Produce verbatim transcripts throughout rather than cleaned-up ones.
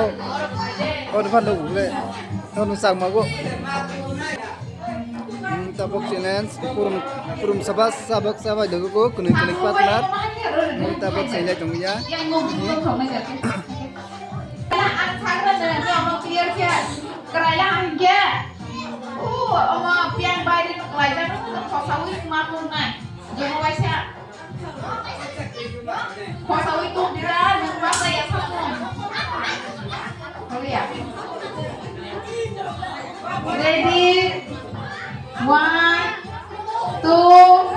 Oro phan rok le. Oro chakma go. Hmm, tabok challenge. Kurum, kurum sabas, sabak, sabai dogo go. Kunui, kunui partner. Hmm, tabok challenge tong ya. Ang sagra na, no, no, clear khe. Kwrwi ang khe. O, omo piang bai ri kwlai jak, khosaui ma tongnai. Jomo waisa. Khosaui tong dira, nung ma ya sa tong. Hurry up. Ready? One, two,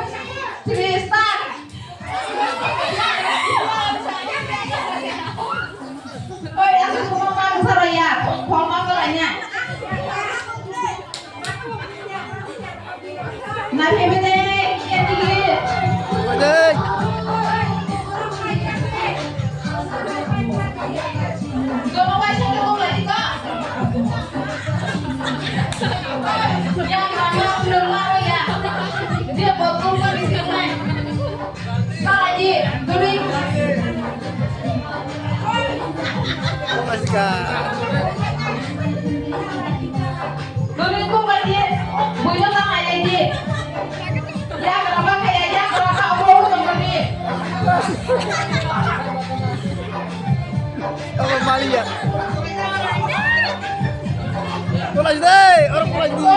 three, start. Oi, aku cuma makan saraya. Kau makan lainnya. Nah, ini deh, ini deh. Oi, deh. Jono bai sing ke tong lagi kok. Yang mana belum lari ya? Dia botol kan di sini. Lagi, dulu. Dulu itu lagi. Boyo tak lagi. Ya, berapa kayak ya, berapa aku mau tong lagi. Oro maliya. Polai de, oro polai de.